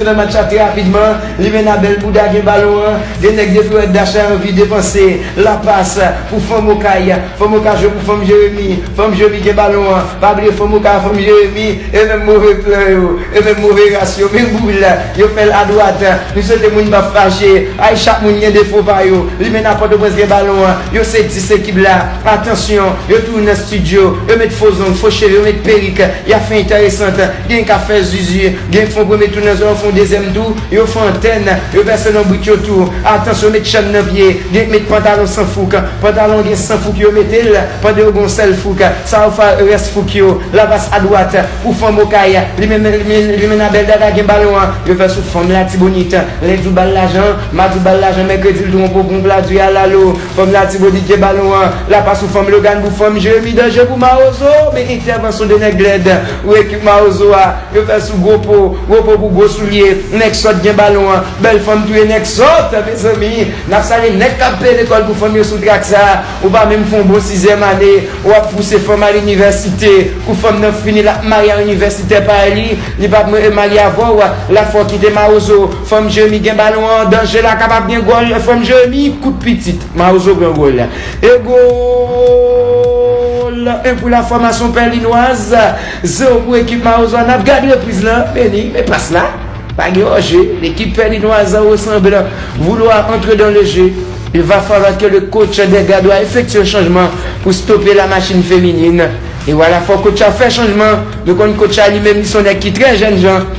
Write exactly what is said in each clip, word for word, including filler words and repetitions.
Nan match la trè rapidman, Limena bèl bouda gen balon an, gen nèg depi wè Dacha anvi depanse, lapas pou fanm Okay, fanm Okay jwe pou fanm Jeremi, fanm Jeremi gen balon an, pa bliye fanm Okay, fanm Jeremi, e menm move plan yo, e menm move ras yo, men boul, yo fè l adwat, nou swete moun p ap fache, ay chak moun gen defo pa yo, Limena Pòtoprens gen balon an, yo se dis ekip la, atansyon, yo tou nan estidyo, yo met fo zong, fo cheve, yo met perik, y ap fè enteresan, gen k ap fè zuzu, gen k fè yon premye tou nan zòn, fè yon dezyèm tou, yo fè antèn, yo pèse lonbrit yo tou. Atansyon, met chèn nan pye, gen k met pantalon san fouk, pantalon gen san fouk yo mete l, pandan yo gen yon sèl fouk. Sa yo fè rès fouk yo, lapas adwat, pou fanm Okay, Limena, Limena, Limena bèl dada gen balon an, yo fè sou fanm Latibonit, lendi w ba l lajan, madi w ba l lajan, mèkredi l twonpe w pou yon pla diri a lalo, fanm Latibonit gen balon an, lapas sou fanm Logan pou fanm Jeremi, danje pou Mawozo, men entèvansyon de nèg lèd, pou ekip Mawozo a, yo fè sou gwo po, gwo po pou gwo soulye, nèg sòt gen balon an, bèl fanm touye nèg sòt, mezanmi, n ap salye nèg k ap peye lekòl pou fanm yo sou trak sa, ou pa menm fè yon bon sizyèm ane, w ap pouse fanm al inivèsite, kou fanm nan fini l ap marye a inivèsitè pa li, li p ap marye avè w, la fò kite Mawozo, fanm Jeremi gen balon an, danje la kapab gen gòl, fanm Jeremi, kout pitit, Mawozo pran gòl, e gòl, en pou la fòmasyon pèlinwaz, zewo pou ekip Mawozo a, n ap gade repriz lan, men ni, men pas la. Pa gen anje, l'équipe pèlinwaz ressemble vouloir entrer dans le jeu. Il va falloir que le coach des Gardois effectue un changement pour stopper la machine féminine. E vwala, fò coach la fè chanjman. Nou konn coach la li menm, li se yon nèg ki trè jènjan.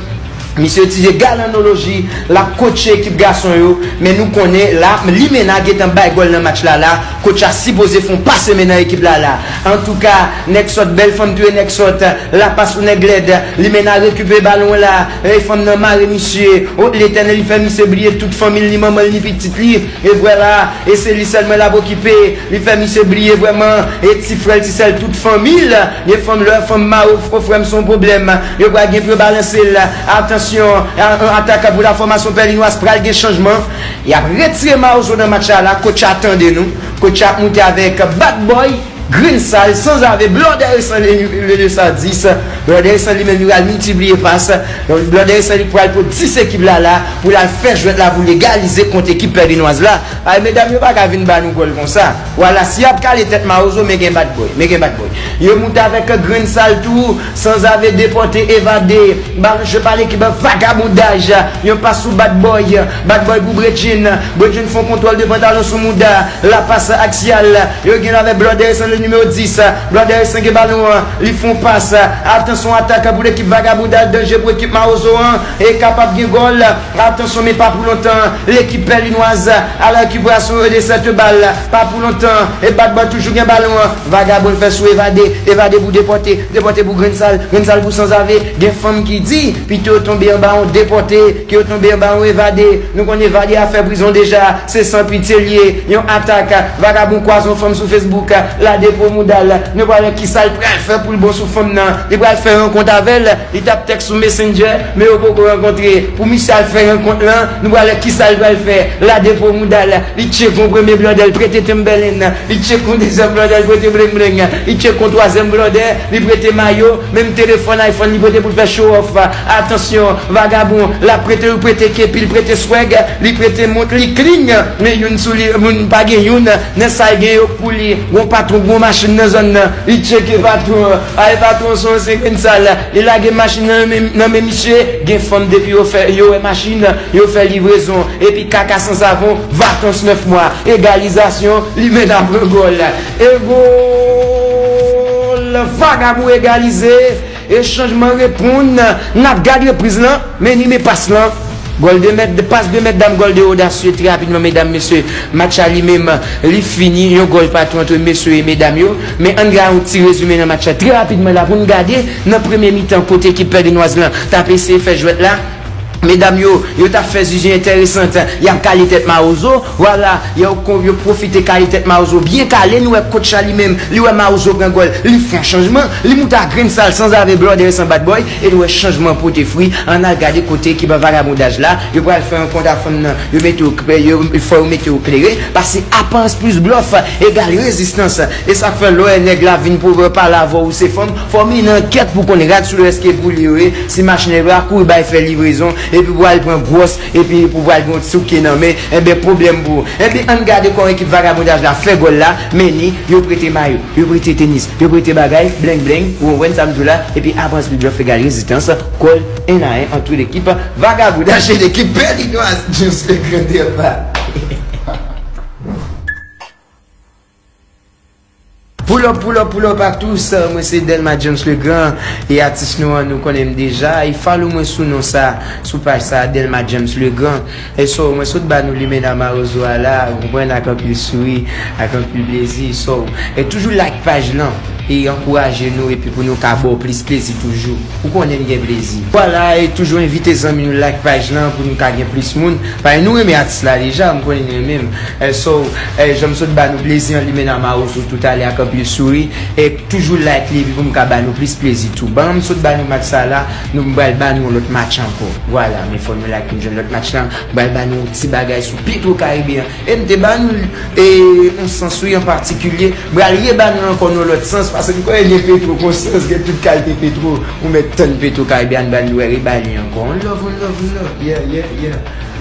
Misye itilize galanoloji, l ap kotche ekip gason yo. Men nou konnen la, Limena gentan bay gòl nan match la la. Coach la sipoze fè yon pase men nan ekip la la. Antouka, nèg sòt, bèl fanm touye nèg sòt. Lapas pou nèg lèd. Limena rekipere balon la. E fanm nan mare misye. O Letènèl, li fè misye bliye tout fanmi l, ni manman l, ni pitit li. E vwala, e se li sèlman l ap okipe. Li fè misye bliye vrèman. E ti frè l, ti sè l, tout fanmi l. Gen fanm lè, fanm mare, o frè m, se yon pwoblèm. Yo pral gen pou yo balanse l. Atansyon, a- a- atak pou la fòmasyon pèlinwaz pral gen chanjman. Y ap retire Mawozo nan match la la. Coach la tande nou. Coach la ap moute avèk Bad Boy, Grenn Sal, Sanzave, Blòdè Resan, le, le, le sa dis. Blòdè Resan li menm li pral miltipliye pas. Blòdè Resan li pral pou dis ekip la la pou l al fè jwèt la pou l egalize kont ekip pèlinwaz la. Ay, medam yo pa ka vin ba nou gòl konsa. Vwala, si y ap kale tèt Mawozo, men gen Bad Boy, men gen Bad Boy. Yo moute avèk Grenn Sal tou, Sanzave depòte, evade. Balon jwe pa lekip vagabondaj. Yon pas sou Bad Boy. Bad Boy pou Bredjin. Bredjin fè yon kontwòl de pantalon sou mouda. La pas aksyal. Yo gen avèk Blòdè Resan, le nimewo dis. Blòdè Resan gen balon an. Li fè yon pas. Atansyon, atak pou lekip vagabondaj. Danje pou ekip Mawozo an. E kapab gen gòl. Atansyon, men pa pou lontan. Lekip pèlinwaz a la rekiperasyon de sèt bal. Pa pou lontan. E Bad Boy toujou gen balon an. Vagabon fè sou evade. Evade pou depòte. Depòte pou Grenn Sal. Grenn Sal pou Sanzave. Gen fanm ki di, pito yo tonbe anba yon depòte, ke yo tonbe anba yon evade. Nou konn evade a fè prizon deja. Se san pitye l ye. Yon atak. Vagabon kwaze yon fanm sou Facebook. La depo mouda l. Nou pral wè kisa l pral fè pou l bon sou fanm nan. Li pral fè rankont avè l. Li t ap tèks sou Messenger, men yo poko rankontre. Pou misye al fè rankont lan, nou pral wè kisa l pral fè. La depo mouda l, li tcheke yon premye blòdè, l prete Timberland. Li tcheke yon dezyèm blòdè, l prete Bling Bling. Li tcheke yon twazyèm blòdè, li prete mayo. Menm telefòn iPhone, li prete pou l fè show off. Atansyon, vagabon, l ap prete, li prete kepi, li prete swag, li prete mont, li clean. Men youn sou li, moun pa gen youn. Nan sa l gen yo k pou li. Gon patwon, gon machin nan zòn nan. Li tcheke patwon an. Ay patwon, se yon sen Grenn Sal. Li lage machin nan men, nan men misye. Gen fanm depi yo fè, yo wè machin, yo fè livrezon. Epi kaka san savon, vakans nèf mwa. Egalizasyon, Limena pran gòl. E gòl, vagabon egalize. E chanjman reponn. N ap gad repriz lan. Men ni men pas lan. Gòl de mèt, pas de mèt dam, gòl de odasye, trè rapidman, medam, mesye. Match la li menm, li fini, yon gòl patou ant mesye e medam yo. Men ann gade yon ti rezime nan match la trè rapidman la pou n gade nan premye mitan kote ekip pèlinwaz lan t ap eseye fè jwèt la. Medam yo, yo t ap fè zizi enteresant, y ap kale tèt Mawozo, vwala, yo, yo pwofite kale tèt Mawozo, byen kale, nou wè coach la li menm, li wè Mawozo pran gòl, li fè yon chanjman, li moute a Grenn Sal, Sanzave, Blòdè Resan, Bad Boy, e nou wè chanjman pote fwi. Ann al gade kote ki ban vagabondaj la, yo pral fè yon kont a fanm nan, yo mete yo, yo, fò yo mete yo klere, paske aparans plis blòf egal rezistans. E sa k fè lè w wè nèg la vin pou pale avè w, ou se fanm, fò w mennen ankèt pou w konn rad sou lè èske pou li yo ye, si machin la kouri bay fè livrezon, Epi pou al pran gwòs, epi pou pral gen yon ti souke nan men, enben pwoblèm pou ou. Enben ann gade kòman ekip Vagabondaj la fè gòl la, men ni, yo prete mayo, yo prete tenis, yo prete bagay, bleng bleng, ou konprann sa m di w la, epi apre ann Speed Bluff egal rezistans, gòl en a en ant lekip Vagabondaj e lekip Bèl Inwaz, James Legrand Delma. Pull up, pull up, pull up à tous. Mwen se Delma James Legrand e atis nou an nou konnen m deja. E follow mwen sou non sa, sou paj sa, Delma James Legrand. E so, mwen sot ba nou Limena Mawozo a la, ou konprann, ak anpil souri, ak anpil plezi. So, e toujou like paj lan e ankouraje nou epi pou nou ka ba w plis plezi toujou. Ou konnen n gen plezi. Vwala, e toujou envite zanmi nou like paj lan pou nou ka gen plis moun. Paske nou renmen atis la deja, m konnen n renmen m. E so, e jan m sot ba nou plezi an Limena Mawozo toutalè ak anpil souri. E toujou like li epi pou m ka ba nou plis plezi tou. Ban m sot ba nou match sa la, nou m pral ba nou yon lòt match ankò. Vwala, men fò nou like pou n jwenn lòt match lan. M pral ba nou yon ti bagay sou Petro Caribbean. E m te ba nou l, e, yon sans wi an patikilye. M pral reba nou l ankò nan yon lòt sans, paske m konnen gen Petro, gon sans, gen tout kalite Petro. Ou mèt tann Petro Caribbean, ban nou wè, reba li ankò. On love, on love, on love. Yeah, yeah, yeah.